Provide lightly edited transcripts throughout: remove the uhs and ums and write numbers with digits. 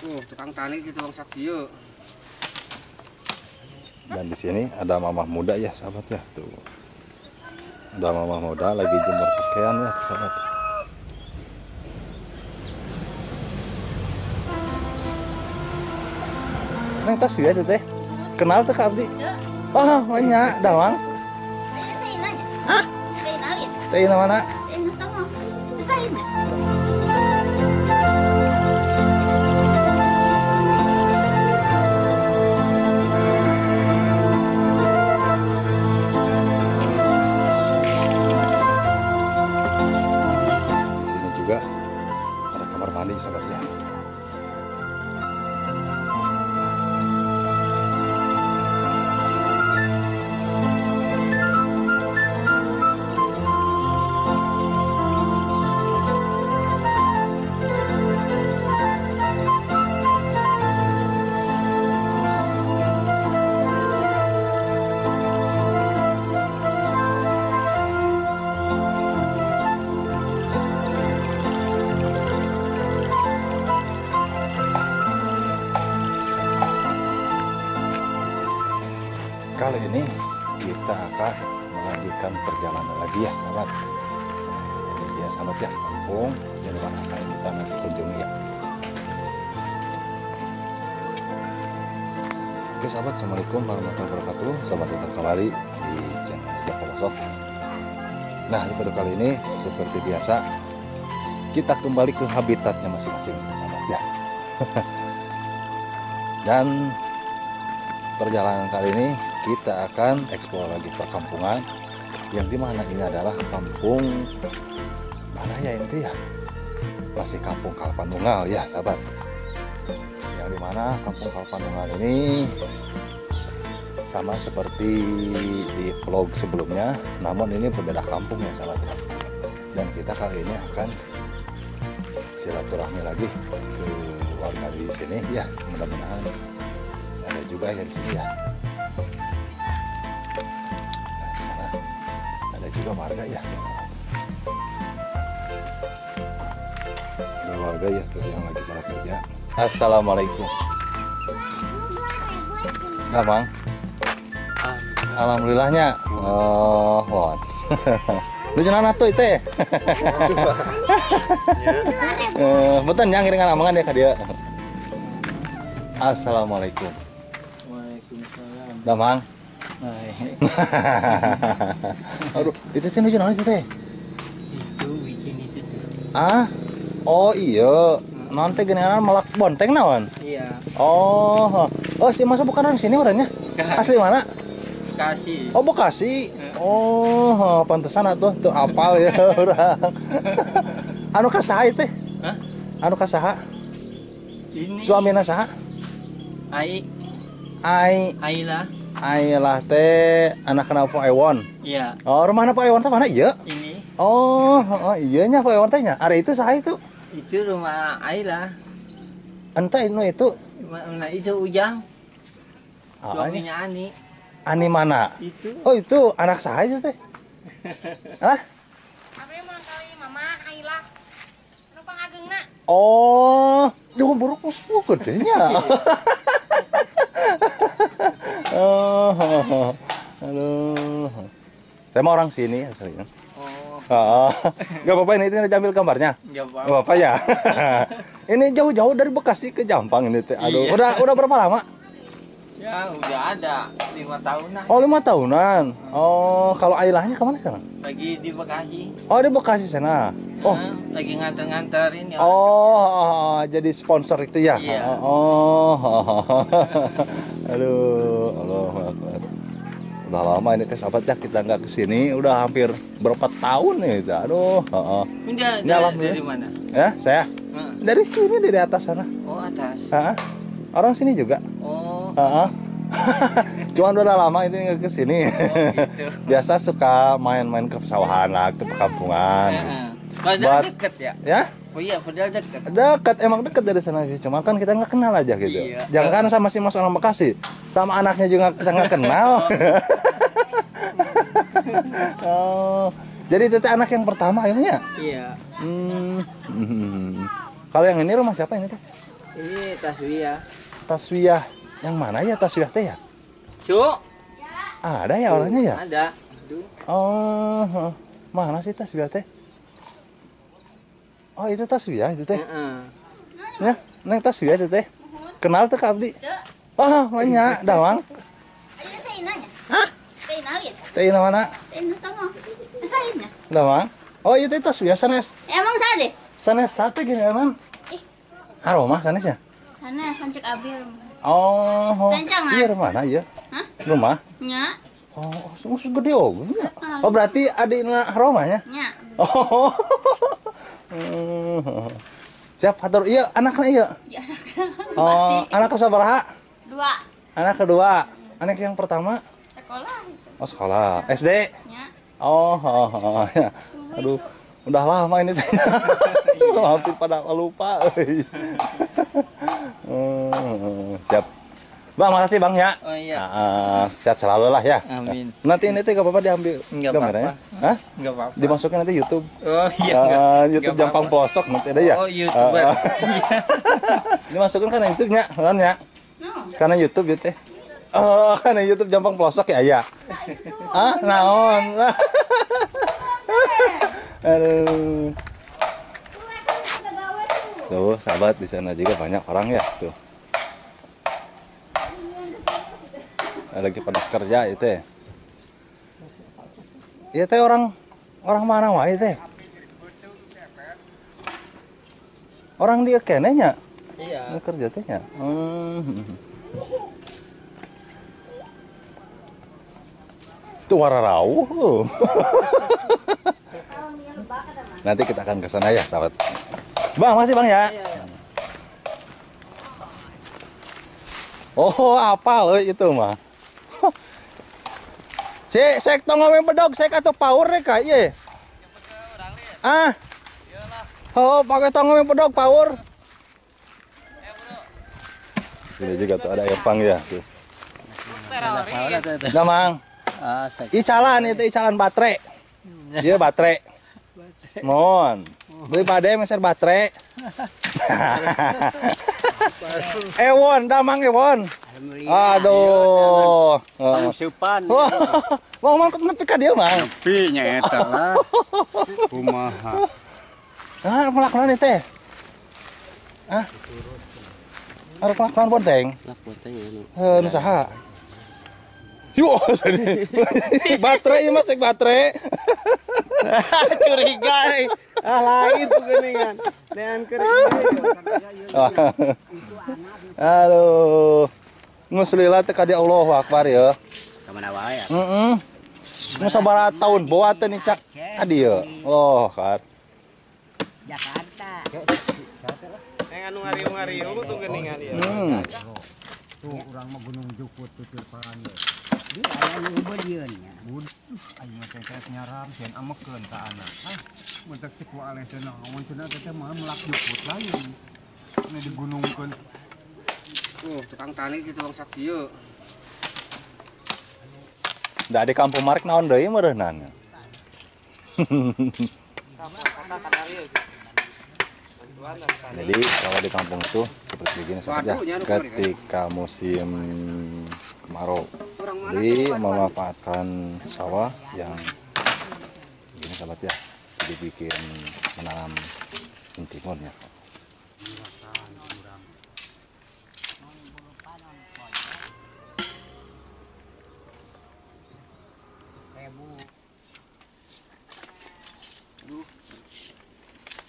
Tukang tani gitu bang Saktio. Dan di sini ada mamah muda ya sahabat ya, tuh. Ada mamah muda lagi jemur pakaian ya sahabat. Neng tas ya teh. Kenal tuh Kak Abdi? Oh, banyak, Damang. Hah? Teh ina mana? Di sini juga ada kamar mandi sahabat ya. Kali ini kita akan melanjutkan perjalanan lagi ya sahabat. Nah, ini dia sahabat ya, kampung yang akan kita nanti kunjungi ya. Oke sahabat, assalamualaikum warahmatullahi wabarakatuh. Sahabat datang kembali di channel Joko Losok. Nah, di video kali ini seperti biasa kita kembali ke habitatnya masing-masing sahabat ya. Dan perjalanan kali ini kita akan eksplor lagi perkampungan yang dimana ini adalah kampung mana ya ini ya, masih kampung Kalapanunggal ya sahabat, yang dimana kampung Kalapanunggal ini sama seperti di vlog sebelumnya, namun ini berbeda kampung ya sahabat. Dan kita kali ini akan silaturahmi lagi ke warga di sini ya, mudah-mudahan ada juga ya di sini ya. Nah, di sana ada juga warga ya. Ada warga ya tuh yang lagi pada kerja. Assalamualaikum. Nah, Bang. Alhamdulillahnya. Oh, lon. Lu jenana tuh itu. Betul yang ngiringan amangan ya ka dia. Assalamualaikum. Waalaikumsalam. Damang. Aduh, itu teh nuju naon sih teh? Itu bikin itu tuh. Ah. Oh iya, naon teh geuningan melak bonteng naon? Iya. Oh. Oh, si Mas bukan orang sini orangnya? Asli mana? Bekasi. Oh, Bekasi. Oh, pantesan atuh teu apal ya urang. Anu ka saha teh? Hah? Anu ka saha? Ini. Suamina saha? Ai. Ai. Ailah. Ailah teh anakna Pak Ewon. Iya. Oh, rumahna Pak Ewon teh mana ieu? Ini. Oh, oh iya nya Pak Ewon teh nya. Are itu saha itu? Itu rumah Ailah. Entah itu itu. Nah, itu Ujang. Suaminya Ani. Ani mana? Itu. Oh, itu anak saha itu teh? Hah? Abdi mah kali mama Ailah. Nu pangageungna. Oh, duh buruk gedenya. Oh, aduh. Saya mau orang sini aslinya. Oh. Gak apa-apa ini diambil gambarnya. Gak apa-apa ya. Ini jauh-jauh dari Bekasi ke Jampang ini teh. Aduh, iya. Udah berapa lama? Ya, udah ada 5 tahunan. Oh, 5 tahunan. Oh, kalau Ailahnya kemana sekarang? Lagi di Bekasi. Oh, di Bekasi sana. Oh, nah, lagi nganter-nganter ini. Oh, jadi sponsor itu ya? Iya. Oh. Aduh, Allah. Udah lama ini teh sahabat ya kita nggak kesini, udah hampir berapa tahun nih itu. Aduh, heeh. Ini dari mana? Ya, saya. Dari sini, dari atas sana. Oh, atas. Heeh. Orang sini juga. Oh. Heeh. Cuman udah lama ini nggak kesini. Oh, gitu. Biasa suka main-main ke pesawahan lah, ke perkampungan. Padahal deket ya? Ya? Oh iya, padahal deket. Deket, emang deket dari sana sih. Cuma kan kita nggak kenal aja gitu. Iya. Jangan kan sama si Mas orang Bekasi, sama anaknya juga kita nggak kenal. Oh, jadi itu anak yang pertama akhirnya? Iya. Kalau yang ini rumah siapa ini teh? Ini Taswiyah. Taswiyah. Yang mana ya Taswiyah teh ya? Cuk. Ada ya orangnya ya? Ada. Aduh. Oh, mana sih Taswiyah teh? Oh, itu Taswiyah itu teh. Ya, neng Taswiyah itu teh. Kenal tuh Kak Abdi? Oh, banyak, Dawang. Ayo teh inanya. Hah? Teh ina lihat. Teh ina mana? Teh ina tengah. Lainnya. Dawang. Oh, itu Taswiyah sanes. Emang sade? Sanes sate gini emang. Ih. Aroma sanesnya? Sanes sancek abi. Oh, Rencangan. Iya rumah mana ya? Hah? Rumah? Nya. Oh, gede oh. Oh, berarti adikna rumahnya? Nya. Oh. Siap hatur. Iya, anaknya iya. Iya, anakna. Oh, anak sabaraha? Dua. Anak kedua. Anak yang pertama? Sekolah itu. Oh, sekolah. SD? Nya. Oh, oh, oh, ya. Aduh, udah lama ini teh. Hampir pada lupa. Siap. Bang, makasih Bang ya. Oh iya. Sehat selalu lah ya. Amin. Nanti ini teh gak apa-apa diambil gambarnya. Hah? Enggak apa-apa. Dimasukin nanti YouTube. Oh iya. YouTube Jampang Pelosok nanti ada ya. Oh, YouTuber. Dimasukin kan YouTube-nya, kan ya? No. Karena YouTube ya teh. Oh, karena YouTube Jampang Pelosok ya, ya. Ah, naon. Aduh. Tuh, sahabat di sana juga banyak orang ya, tuh. Lagi pada kerja itu ya. Iya teh orang mana wae teh? Orang dia kene nya? Iya. Kerja teh nya. Tuh wararauh. Nanti kita akan ke sana ya, sahabat. Bang, masih Bang ya? Oh, apa loh itu mah? Si, sek tong ngomong bedog, sek atau power rek ka ieu. Ah. Oh, pakai tong ngomong bedog power. Ini juga tuh ada air pang ya tuh. Nah, Mang. Icalan itu icalan baterai. Iya, baterai. Mohon. Beli pade meser baterai. Ewon, damang Ewon. Aduh. Pangsupan. Mau mangkut nepi ka dieu, Mang. Nepi nya eta lah. Kumaha. Ah, melakukan teh. Ah. Arek melakukan bonteng. Lah bonteng anu. Heuh, nu saha? Yo, baterai ieu mah sek baterai. Curiga. Ah, lain tuh geuningan. Nean keur. Aduh. Geus lila teh ka di Allahu Akbar ya. Ka mana wae ya? Heeh. Nu sabaraha tahun bawa teh nicak ka dieu. Oh, kar. Jakarta. Yang anu ngariung-ngariung tuh geuningan ieu. Tuh urang mah Gunung Jukut tutur paran. Di aya nu ubadieun nya. Aing mah teh nyaram sieun amekeun ka anak. Ah, mun teh cek aleh teh naon cenah teh mah melak jukut lain. Ini digunungkeun. Tukang tani gitu wong sakieu. Da di kampung Marek naon deui meureunana. Jadi kalau di kampung tuh seperti begini saja ketika musim kemarau. Jadi memanfaatkan sawah yang begini sahabat ya. Jadi bikin menanam mentimun ya.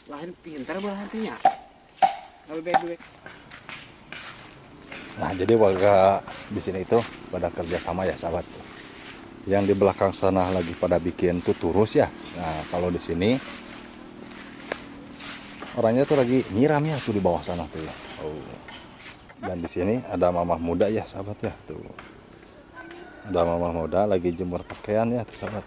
Lain pintar berartinya. Lebih. Nah, jadi warga di sini itu pada kerjasama ya sahabat. Yang di belakang sana lagi pada bikin tuturus ya. Nah, kalau di sini orangnya tuh lagi nyiram ya tuh di bawah sana tuh ya. Oh. Dan di sini ada mamah muda ya sahabat ya tuh. Ada mamah muda lagi jemur pakaian ya tuh sahabat.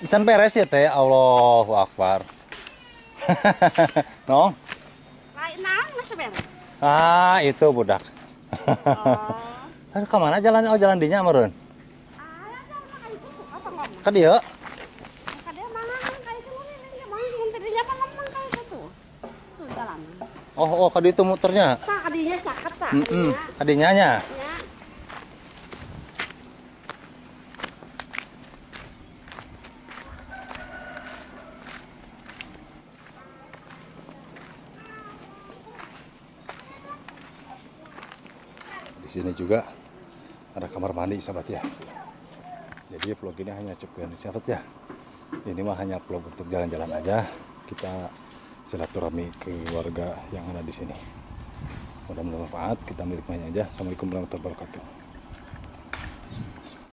Can beres ya teh, Allahu Akbar. Nong? Lain naon mah seberes. Ah, itu budak. Oh. Aduh, ka mana jalan? Oh, jalan dinya meureun. Ka dieu? Ka dieu mana ka itu mun teh dinya mah lempeng ka itu tuh. Tuh jalan. Oh, ka ditu muternya. Tah ka dinya caket tah. Heeh. Ka dinya nya. Nya. Di sini juga ada kamar mandi sahabat ya. Jadi vlog ini hanya cukup ini sahabat ya. Ini mah hanya vlog untuk jalan-jalan aja. Kita silaturahmi keluarga yang ada di sini. Mudah-mudahan bermanfaat. Kita milik aja. Assalamualaikum warahmatullahi wabarakatuh.